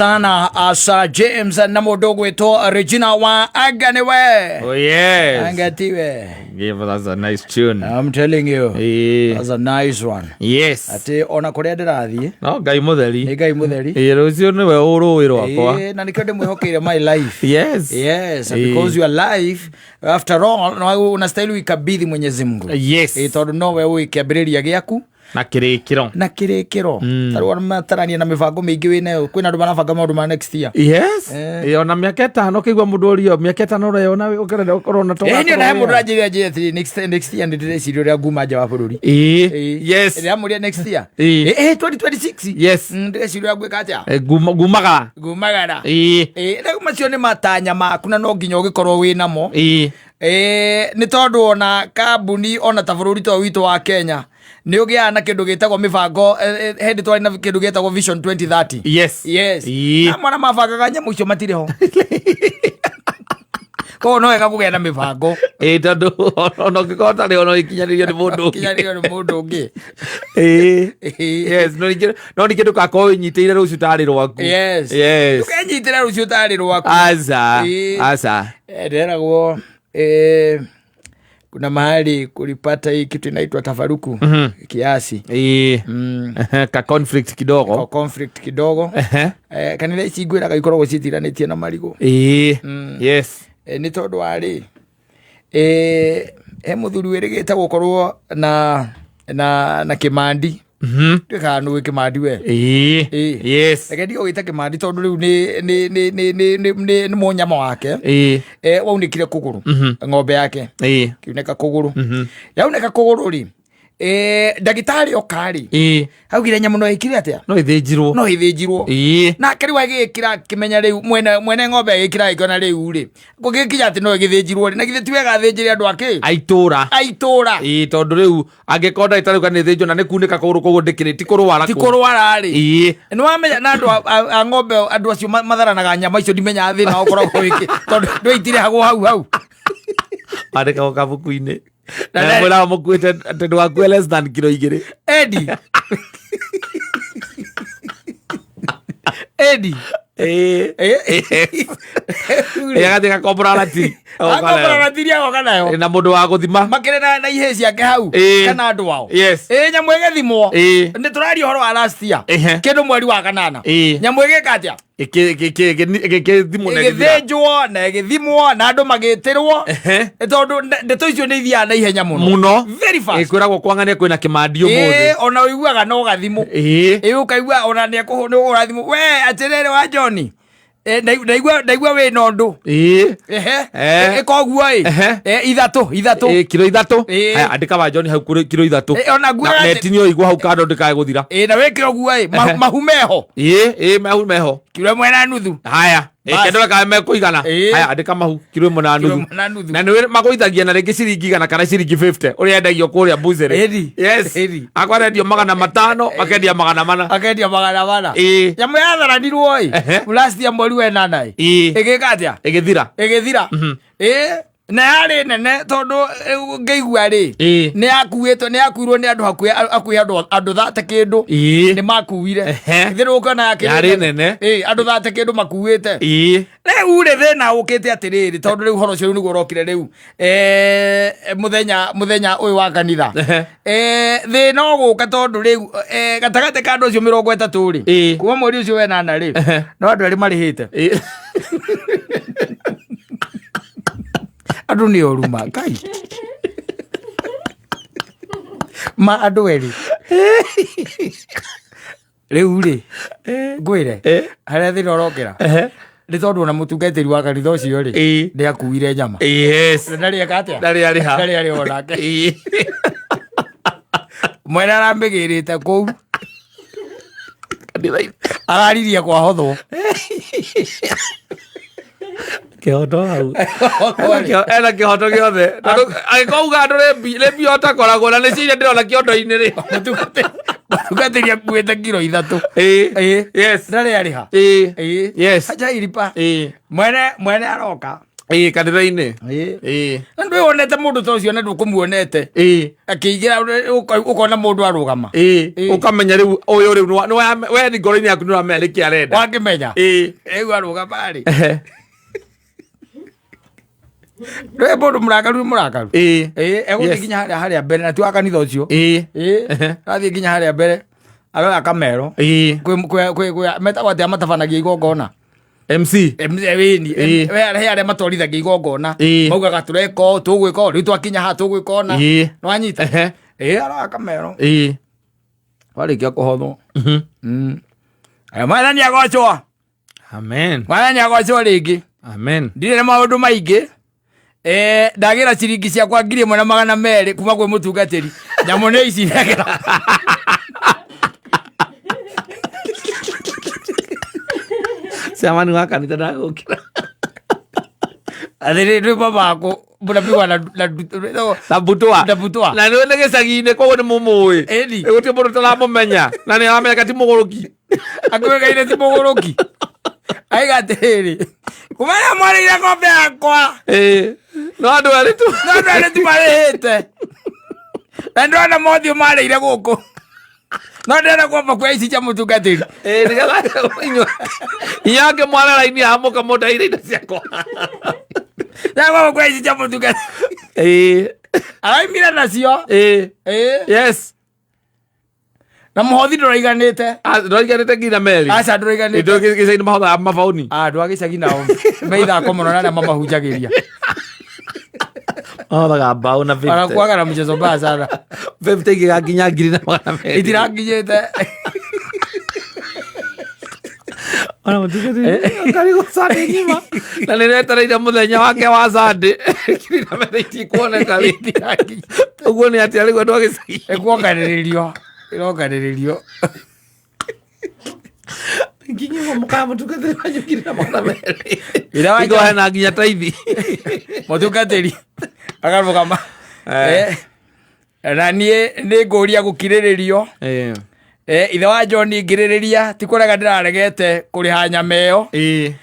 Sana Sir James na mũndũ ũgwĩtwo Regina wa anga nĩwe. Oh yes. Anga tiwe. Give that's a nice tune. I'm telling you. Eh. That's a nice one. Yes. Atĩ ona kũrĩa ndĩrathiĩ No Ngai mũtheri. nĩ Ngai mũtheri. Ĩĩ rũciũ nĩwe ũrũĩ rwakwa. Ĩĩ, na nĩkĩo ndĩmwĩhokeire my life. Yes. Yes, Ĩĩ. because your life after all no unastahili uikabidhi Mwenyezi Mungu. Yes. Ĩĩ, tondũ nowe ũĩ kĩambĩrĩria gĩaku Na kĩrĩkĩro. na kĩrĩkĩro. Tarĩu ona matarania na mĩbango mĩingĩ wĩnayo kwĩna andũ marabanga maũndũ ma next year. Yes. Eh. Ĩĩ ona mĩaka ĩtano kĩigua mũndũ orio mĩaka ĩtano ũreyona ũkĩrenda ũkorwo na Ĩĩ niĩ ona he mũndũ ũranjĩrire anjĩre atĩrĩ next year nĩndĩreciria ũrĩa nguma nja wa bũrũri. Ĩĩ. Ĩĩ. Yes. Ndĩramũria next year. Ĩĩ. Ĩĩ 2026. Yes. Ndĩreciria ũrĩa ngwĩka atĩa? Eh, Ngumagara. Ngumagara. Ĩĩ. Ĩĩ, rĩu macio nĩ matanya maku na no nginya ũgĩkorwo wĩ namo. Ĩĩ. Ĩĩ, nĩ tondũ ona kambuni ona ta bũrũri ta ũyũ witũ wa Kenya nĩ ũgĩaga na kĩndũ gĩtagwo mĩbango hĩndĩ twarĩ na kĩndũ gĩtagwo Vision 2030. Yes. Yes. Ĩĩ. Na mwana mabangaga nyamũ icio matirĩ ho. Koguo no wega kũgĩa na mĩbango. Ĩĩ tondũ ona ũngĩkorwo ũtarĩ ona ũgĩkinyanĩrio nĩ mũndũ ũngĩ. Kinyanĩrio nĩ mũndũ ũngĩ. Ĩĩ. Ĩĩ. Yes, no ningĩ no ningĩ ndũgakorwo wĩnyitĩire rũciũ tarĩ rwaku. Yes. Yes. Ndũkenyitĩre rũciũ tarĩ rwaku. Aca. Ĩĩ. Aca. Nderagwo kuna mahali kulipata hii kitu inaitwa tafaruku kiasi. Ĩĩ. Ka conflict Kwa kidogo. conflict kidogo. Ehe. Kanitha ici ngwĩraga ikoragwo ciĩtiranĩtie na marigũ. Ĩĩ. Yes. Nĩ tondũ wa rĩ he mũthuri wĩrĩgĩte gũkorwo na kĩmandi. Ndũĩ kana nĩũĩ kĩmandi we. Ĩĩ. Ĩĩ. Yes. Reke ndige gũgĩta kĩmandi tondũ rĩu nĩ mũnyama wake. Ĩĩ. Waunĩkire kũgũrũ. Ng'ombe yake. Ĩĩ. Kiunĩka kũgũrũ. Yaunĩka kũgũrũ rĩ ndagĩtarĩ oka rĩ Ĩĩ. augire nyamũ no ĩkire atĩa? No ĩthĩnjirwo. No ĩthĩnjirwo. Ĩĩ. Nake rĩu agĩkĩra akĩmenya rĩu mwene ng'ombe agĩkĩra agĩkĩona rĩu rĩ gũgĩkinya atĩ no ĩgĩthĩnjirwo rĩ na githĩ ti wega athĩnjĩre andũ akĩ? A itũra. A itũra. Ĩĩ tondũ rĩu angĩkorwo ndagĩtarĩ auga nĩ ĩthĩnjwo na nĩ kunĩka kũgũrũ koguo ndĩkĩrĩ ti kũrwara. Ti kũrwara rĩ. Ĩĩ. Nĩ wamenya na andũ a ng'ombe andũ acio matharanaga nyama icio ndimenyaga thĩna ũkoragwo wĩkĩ tondũ ndũĩ itirehagwo hau hau. Andĩkagwo kabuku-inĩ. Na Na mwĩraga mũkuĩte atĩ ndũgakue less than kiro igĩrĩ. Edi. Edi. Ĩĩ. Ĩĩ. Ĩĩ agathiĩ gakombora ratiri. Akombora ratiri agoka nayo. Na mũndũ wa gũthima. Makĩrĩ na ihĩĩ ciake hau. Ĩĩ. Kana andũ ao. Yes. Ĩĩ nyamũ ĩgĩthimwo. Ĩĩ. Nĩ tũraria ũhoro wa last year. Ehe. Kĩndũ mweri wa kanana. Ĩĩ. Nyamũ ĩgĩka atĩa? Ĩgĩthimwo na ĩgĩthira. Ĩgĩthĩnjwo na ĩgĩthimwo na andũ magĩtĩrwo. Ehe. Nĩ tondũ ndeto icio nĩ ithiaga na ihenya mũno. Mũno. Very fast. Ĩĩ, kwĩragwo kwang'ania kwĩna kĩmandi ũmũthĩ. Ĩĩ, ona ũiguaga no gathimũ. Ĩĩ. Ĩĩ ũkaigua ona nĩ ekũhũra thimũ. We atĩrĩrĩ wa John. Ndaigua wĩna ũndũ. Ĩĩ. Ehe. Eh. Ĩka ũguo ĩ. Ehe. Ithatũ. Ĩĩ, kiro ithatũ. Ĩĩ. Haya, andĩka wa John hau kũrĩ kiro ithatũ. Ona nguoga Na atĩ- netinio igwo hau kando ndĩkae gũthira. Ĩĩ na wĩkĩre ũguo ĩ. Ehe. Mahu meho. Ĩĩ, ĩĩ mahu meho. Kiro ĩmwe na nuthu. Haya. Ĩĩ, Bas. kendora kae mekũigana. Ĩĩ. Haya, andĩka mahu kiro ĩmwe na Kiro nuthu. ĩmwe na nuthu. Na nĩ magũithagia na rĩngĩ ciringi igana kana ciringi 50 ũrĩa endagio kũrĩa mbucĩrĩ. Ĩni. Yes. Ĩni. Akwa arendio 500 makendia 400. Akendia 400. Ĩĩ. Nyamũ yatharanirwo ĩ. Ehe. Last year mweri wa ĩnana ĩ. Ĩĩ. Ĩgĩka atĩa? Ĩgĩthira. Ĩgĩthira. Ĩĩ. Na yarĩ nene tondũ ngĩigua rĩ. Ĩĩ. Nĩ yakuĩtwo nĩ yakuirwo nĩ andũ hakuhĩ andũ thate kĩndũ. Ĩĩ. Nĩ makuire. Ehe. Githĩ ndũkuona yakĩrĩ Yarĩ nene. Ĩĩ, andũ thate kĩndũ makuĩte. Ĩĩ. Rĩu rĩ thĩna ũkĩte atĩrĩrĩ tondũ rĩu ũhoro ũcio rĩu nĩguo ũrokire rĩu mũthenya ũyũ wa kanitha. Ehe. Thĩna ũgũka tondũ rĩu gatagatĩ ka andũ acio 30 rĩ Ĩĩ. kuma mweri ũcio wenana rĩ Ehe. no andũ erĩ marĩhĩte. Ĩĩ. Andũ nĩ oru ma Ngai. Ma andũ erĩ. Rĩu rĩ ngwĩre harĩa thĩna ũrokĩra Ehe. nĩ tondũ ona mũtungatĩri wa kanitha ũcio rĩ Ĩĩ. nĩ akuire nyama. Yes. Ndarĩ eka atĩa? Ndarĩ arĩha. Ndarĩ arĩha onake. Ĩĩ. Mwene aramĩgĩrĩte kũu. Kanitha-inĩ. Araririe kwahothwo. Kĩhoto hau. Ena kĩhoto gĩothe. Tondũ angĩkorwo uga andũ rĩ mbia ũtakoragwo na nĩcio iria ndĩrona kĩondo-inĩ rĩ. Mũtungatĩri akuĩte kiro 3. Ĩĩ. Ĩĩ. Yes. Ndarĩ arĩha. Ĩĩ. Ĩĩ. Yes. Acha iripa. Ĩĩ. Mwene aroka. Ĩĩ, kanitha-inĩ. Ĩĩ. Ĩĩ. Na ndwĩonete mũndũ ta ũcio na ndũkũmuonete Ĩĩ. akĩingĩra ũkona mũndũ arũgama. Ĩĩ. Ĩĩ. Ũkamenya rĩu ũyũ rĩu we nĩ ngoro-inĩ yaku nĩ ũramenya nĩkĩ arenda. Wakĩmenya. Ĩĩ. Rĩu arũgama rĩ. Ehe. Ndũĩ mũndũ mũrakaru nĩ mũrakaru. Ĩĩ. Ĩĩ, egũthiĩ Yes. nginya harĩa mbere na ti wa kanitha ũcio. Ĩĩ. Ĩĩ. Ehe. Athiĩ nginya harĩa mbere aroya kamero. Ĩĩ. Kwĩ metagwo atĩa matabanagia igongona. MC. Wĩni Ĩĩ. he arĩa matwarithagia igongona. Ĩĩ. Maugaga tũreka ũũ, tũgwĩka ũũ, rĩu twakinya haha tũgwĩka ũna. Ĩĩ. Nĩwanyita? Ehe. Ĩĩ, aroya kamero. Ĩĩ. Warĩkia kũhothwo. Aya, Mwathani agocwo. Amen. Mwathani agocwo rĩngĩ. Amen. Ndirĩ na maũndũ maingĩ. Ndagĩra ciringi ciakwa 1200 kuma kwĩ mũtungatĩri. Nyamũ nĩ ici ndagĩra. Chairman wa kanitha ndagũkĩra. Atĩrĩ rwĩmbo maku mũnapigwa na na Na mbutwa. Na mbutwa. Na nĩ nĩ gĩcagi-inĩ koguo nĩ mũmũĩ. Ĩni. Gũtirĩ mũndũ ũtaramũmenya. Na nĩ aramenyeka ti mũgũrũki. Akũĩkaine ti mũgũrũki. Aiga atĩrĩrĩ. Kuma rĩrĩa mwarĩire ng'ombe yakwa. Ĩĩ. No andũ erĩ tu. No andũ erĩ tu marĩhĩte. Na ndĩrona mothiũ marĩire gũkũ. No ndĩrenda kwamba kuoya ici cia mũtungatĩri. Ĩĩ nĩgetha inyuĩ inyuĩ mware raini haha mũkamũndaire indo ciakwa. Ndĩrenda kwamba kuoya ici cia mũtungatĩri. Ĩĩ. Araimire nacio. Ĩĩ. Ĩĩ. Yes. Na mũhothi ndũraiganĩte. Ndũraiganĩte nginya merĩ. Aca ndũraiganĩte. Indo gĩcagi-inĩ mahothaga mabaũni. Andũ a gĩcagi nao me ithako mũno na arĩa mamahunjagĩria. Mahothaga mbaũ na 50. Wanakuaga na mchezo mbaya sana. 50 ingĩgakinya 1200. Itirakinyĩte. Ona mũtungatĩri karibu Sunday ng'ima. Na nĩ retereire mũthenya wake wa Sunday. 200 itikuoneka rĩ. Itirakinyĩte. Ũguo nĩ atĩa rĩu andũ a gĩcagi? Ĩkuonganĩrĩrio. Ĩronganĩrĩrio. Nginya mũkaa mũtungatĩri wanyu 1200. Ira wa Igo hena nginya taithi. Mũtungatĩri akarũgama. Na niĩ nĩ ngũria gũkirĩrĩrio. Ithe wa John ngirĩrĩria ti kũrega ndĩraregete kũrĩha nyama ĩyo. Ĩĩ.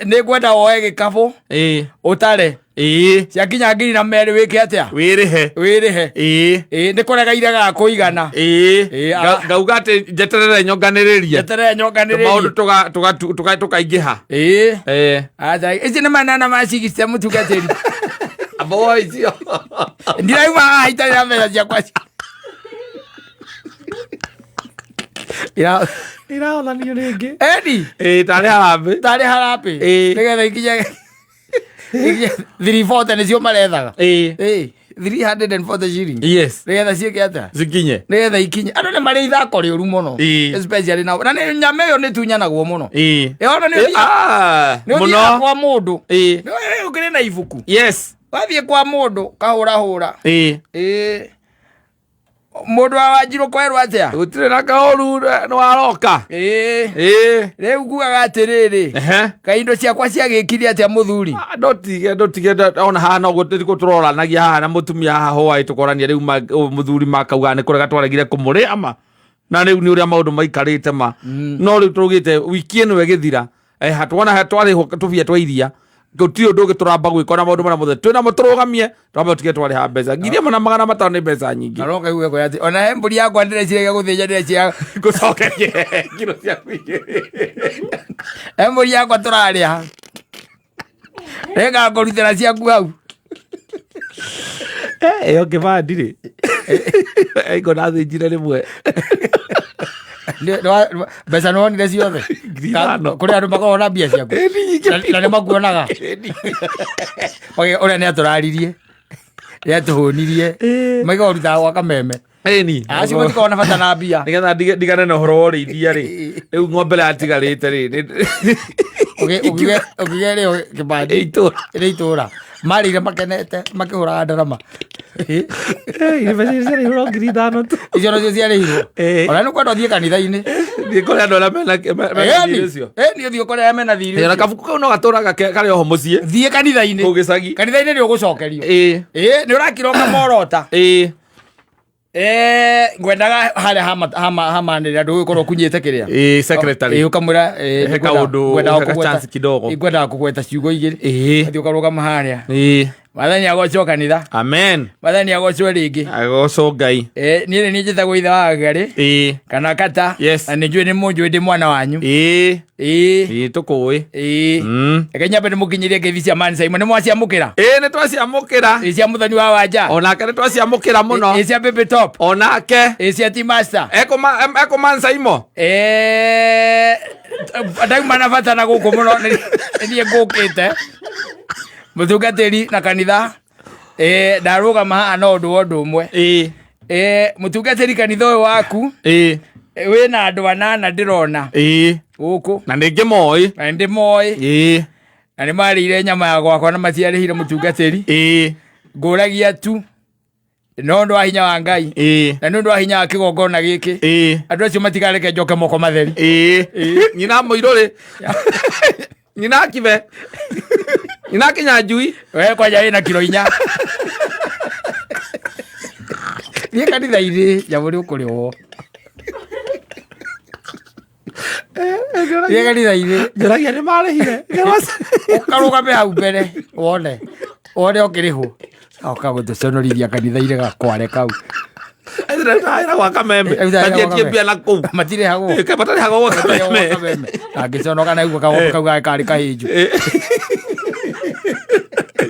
Nĩ ngwenda woe gĩkabũ Ĩĩ. ũtare. Ĩĩ. Ciakinya 200 wĩke atĩa? Wĩrĩhe. Wĩrĩhe. Ĩĩ. Ĩĩ, nĩ kũrega iregaga kũigana. Ĩĩ. Ĩĩ, Ngauga atĩ njeterere nyonganĩrĩrie. Njeterere nyonganĩrĩrie. Maũndũ tũkaingĩha. Ĩĩ. Ĩĩ. Aca, ici nĩ manana ma cigi cia mũtungatĩri. Amba woe icio. Ndirauma haha itarĩ na mbeca ciakwa. Ira Irahothanio rĩngĩ. Eni. Ĩĩ, tarĩ harambĩ. Tarĩ harambĩ. Ĩĩ. Nĩgetha ikinye 340 nĩcio marethaga. Ĩĩ. Ĩĩ, 340 shillings. Yes. Nĩgetha ciĩke atĩa? Cikinye. Nĩgetha ikinye. Andũ nĩ marĩ ithako rĩũru mũno. Ĩĩ. Especially na na nĩ nyama ĩyo nĩ tunyanagwo mũno. Ĩĩ. Ĩyo ona nĩ ũthiaga nĩ ũthiaga Mũno. kwa mũndũ. Ĩĩ. Nĩ ũkĩrĩ na ibuku. Yes. Wathiĩ kwa mũndũ kahũrahũra. Ĩĩ. Ĩĩ. Mũndũ wa Wanjirũ kwerwo atĩa? Gũtirĩ na kaũru nĩ waroka. Ĩĩ. Ĩĩ. Rĩu ngugaga atĩrĩrĩ. Ehe. Kaĩ indo ciakwa ciagĩkire atĩa mũthuri? Ndotige ona haha no gũtirĩ tũroranagia haha na mũtumia haha hwaĩ tũkorania rĩu mũthuri makauga nĩ kũrega twaregire kũmũrĩa ma na rĩu nĩ ũrĩa maũndũ maikarĩte ma no rĩu tũrugĩte wiki ĩno ĩgĩthira tuona twarĩhwo tũbia twa iria gũtirĩ ũndũ ũngĩ tũramba gwĩka ona maũndũ marĩa mothe twĩnamo tũrũgamie twambe tũtige twarĩha mbeca 1500 nĩ mbeca nyingĩ Na no kaigue kwa atĩ ona he mbũri yakwa ndĩreciragia gũthĩnja ndĩreciria ngũcokerie kiro ciaku igĩrĩ he mbũri yakwa tũrarĩa. Rĩnga ngũrutĩra ciaku hau. Ĩyo kĩbandi rĩ ĩko ndathĩnjire rĩmwe. Mbeca nĩwonire ciothe? 5,000. Kũrĩ andũ makoragwo na mbia ciaku? Ĩni nyingĩ Na nĩ makuonaga? Ũrĩa nĩ atũraririe. Nĩ atũhũnirie. Maiga ũrutaga gwa kameme. Ĩni. Acio matikoragwo na bata na mbia. Nĩgetha ndigane na ũhoro wa ũrĩithia rĩ rĩu ng'ombe ĩrĩa yatigarĩte rĩ Ũkiuge rĩo kĩbandi. Ĩ itũra. Ĩ itũra. Marĩire makenete makĩhũraga ndarama. Mbeca icio ciarĩhirwo 5,000 tu. Icio nacio ciarĩhirwo. Ĩ. Ona nĩ kwenda ũthiĩ kanitha-inĩ. Thiĩ kũrĩ andũ arĩa mena thiirĩ ũcio. Ĩni ũthiĩ ũkore arĩa mena thiirĩ Na ũcio. kabuku kau no gatũraga karĩ oho mũciĩ. Thiĩ kanitha-inĩ. Kũu gĩcagi. Kanitha-inĩ nĩ ũgũcokerio. Ĩ. Ĩ, nĩ ũrakira ũkamorota. Ĩ. Ngwendaga harĩa hamanĩrĩra ndũgũkorwo ũkunyĩte kĩrĩa. Ĩĩ, secretary. Ĩĩ, ũkamwĩra He kaũndũ, he ka chance kidogo. Ngwendaga kũgweta ciugo igĩrĩ. Ũthiĩ ũkarũgama harĩa. Mwathani agocwo kanitha. Amen. Mwathani agocwo rĩngĩ. Agocwo Ngai. Niĩ nĩ niĩ njĩtagwo ithe wa Ngarĩ kana kata. Yes. Na nĩ njũĩ nĩ mũnjũĩ ndĩ mwana wanyu. Ĩĩ. Ĩĩ, tũkũĩ. Ĩĩ. Reke nyambe ndĩmũkinyĩrie ngeithi cia Man Simon. Nĩ mwaciamũkĩra? Ĩĩ, nĩ twaciamũkĩra. Ĩĩ, cia Mũthoni wa Wanja. Onake nĩ twaciamũkĩra mũno. Ĩĩ, cia Baby Top. Onake. Ĩĩ, cia T Master. Ekũmansaimo. Ndauma na bata na gũkũ mũno nĩ niĩ ngũkĩte mũtungatĩri na kanitha. Ndarũgama haha no ũndũ wa ũndũ ũmwe. Mũtungatĩri kanitha ũyũ waku wĩna andũ anana ndĩrona gũkũ. Na nĩ ngĩmoĩ. Na nĩ ndĩmoĩ. Na nĩ marĩire nyama ya gwakwa na matiarĩhire mũtungatĩri. Ngũragia tu no ũndũ wa hinya wa Ngai. Na nĩ ũndũ wa hinya wa kĩgongona gĩkĩ. Andũ acio matikareke njoke moko matheri. Nyina mũirũ rĩ. Nyina kibe. Nyina Kinyanjui. We kwanja wĩna kiro 4. Thiĩ kanitha-inĩ nyamũ nĩ ũkũrĩhwo. Thiĩ kanitha-inĩ. Njũragia nĩ marĩhire. Ũkarũgame hau mbere wone. Wone ũkĩrĩhwo. Oka gũtũconorithia kanitha-inĩ gakware kau. Ĩra gwa Kameme. Ĩra gwa Matiĩtie Kameme. mbia na kũu. Matirĩhagwo. Matarĩhagwo gwa Kameme. Kameme. Angĩconoka na igua kagombe kau gake karĩ kahĩnju.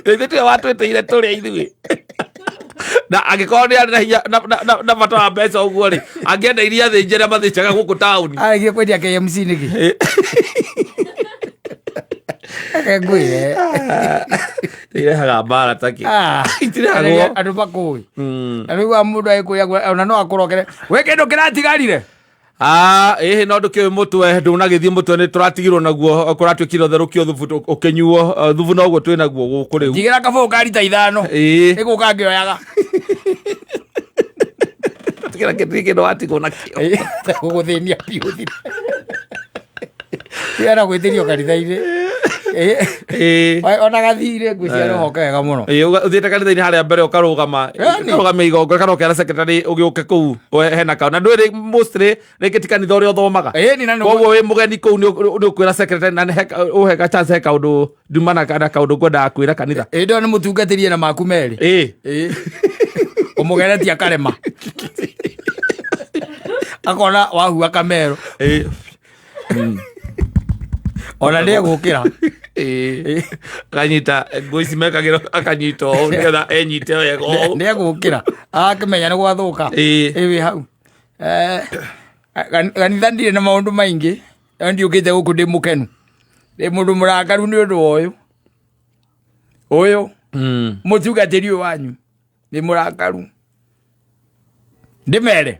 Ithuĩ tiwe watwĩtĩire tũrĩa ithuĩ. Na angĩkorwo nĩ arĩ na hinya na bata wa mbeca ũguo rĩ, angĩenda iria thĩnje arĩa mathĩnjaga gũkũ taũni. Arĩkia kwendia KMC nĩkĩ? Reke ngwĩre. Irehaga mbara takĩ. Itirehagwo. Andũ makũĩ. Na rĩu wa mũndũ agĩkwĩra ona no akũrokere. We kĩndũ kĩratigarire. Ĩhĩ no ndũkĩũĩ mũtwe, ndũnagĩthiĩ mũtwe nĩ tũratigirwo naguo, kũratuĩkire ũtherũkio thubu ũkĩnyuo, thubu noguo twĩ naguo gũkũ rĩu. Ndigĩra kabũyũ ka rita 5. Nĩgũka ngĩoyaga. Tigĩra kĩndũ kĩndũ watigwo nakĩo. Gũgũthĩnia biũ thire. Tiana gwĩtĩrio kanitha-inĩ. Ona gathirĩ ngwĩciria nĩ ũhoke wega mũno. Ũthiĩte kanitha-inĩ harĩa mbere ũkarũgama, ũkarũgamia igongona kana ũkera secretary ũgĩũke kũu hena kaũ. Na ndũĩ mostly rĩngĩ ti kanitha ũrĩa ũthomaga. Koguo wĩ mũgeni kũu nĩ ũkwĩra secretary na ũhe ga chance he kaũndũ nduma na kaũndũ ngwendaga kwĩra kanitha. Ĩĩ, nĩ mũtungatĩri ena maku merĩ. Ũmũgeretie akarema. Akona wahua kamero. Ona nĩ egũkĩra. Akanyita nguo ici mekagĩrwo, akanyita ũũ nĩgetha enyite wega ũũ. Nĩ egũkĩra. Akĩmenya nĩ gwathũka. Ĩ wĩ hau. Kanitha ndirĩ na maũndũ maingĩ. No ndiũkĩte gũkũ ndĩ mũkenu. Ndĩ mũndũ mũrakaru nĩ ũndũ wa ũyũ. Ũyũ. Mũtungatĩri ũyũ wanyu. Ndĩ mũrakaru. Ndĩmere.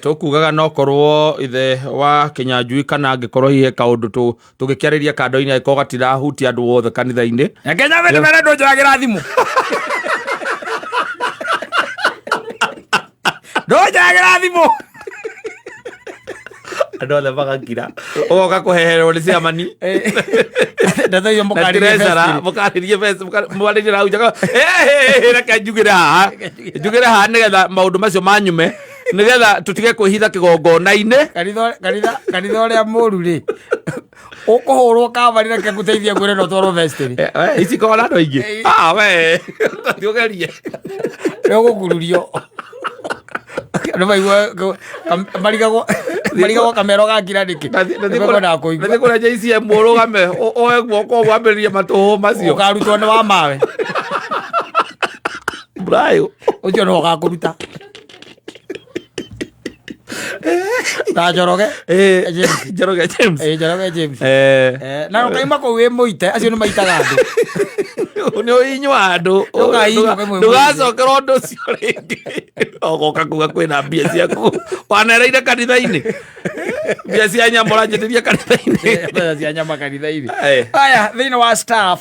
Tũkugaga no korwo ithe wa Kinyanjui kana angĩkorwo hihi he kaũndũ tũgĩkĩarĩria kando-inĩ angĩkorwo gatirahutia andũ othe kanitha-inĩ. Reke nyambe ndĩmere ndũnjoyagĩra thimũ. Ndũnjoyagĩra thimũ. Andũ othe magakira. Ũgoka kũheherwo nĩ ciamani. Ndeto icio mũkarĩrie Treasurer, festival. mũkarĩrie festival, mũkarĩrie na hau nja, reke njugĩre haha. Njugĩre haha nĩgetha maũndũ macio manyume, nĩgetha tũtige kwĩhitha kĩgongona-inĩ. Kanitha ũrĩa mũru rĩ, ũkũhũrwo kabarĩ reke ngũteithie ngwĩre no twarwo vestry. Ici korwo na andũ aingĩ. We, ũtathiĩ ũgerie. Nĩ ũgũkururio. Andũ maigua, marigagwo kamero gakira nĩkĩ? Nĩmekwenda kũigua. Nathiĩ kũrĩa JCM ũrũgame, oe guoko wambĩrĩrie matũhũ macio. Ũkarutwo nĩ wa mawe. Brayo. Ũcio nĩwe ũgakũruta. Na Njoroge. James. Njoroge James. Njoroge James. Na ũkaima kũu wĩ mũite, acio nĩ maitaga andũ. Nĩ ũhinywa andũ. Ndũkahinywo kwĩ mũite. Ndũgacokera ũndũ ũcio rĩngĩ. Ũgoka kuga kwĩna mbia ciaku. Wanereire kanitha-inĩ. Mbia cia nyama ũranjĩtĩria kanitha-inĩ. Mbia cia nyama kanitha-inĩ. Aya, thĩinĩ wa staff.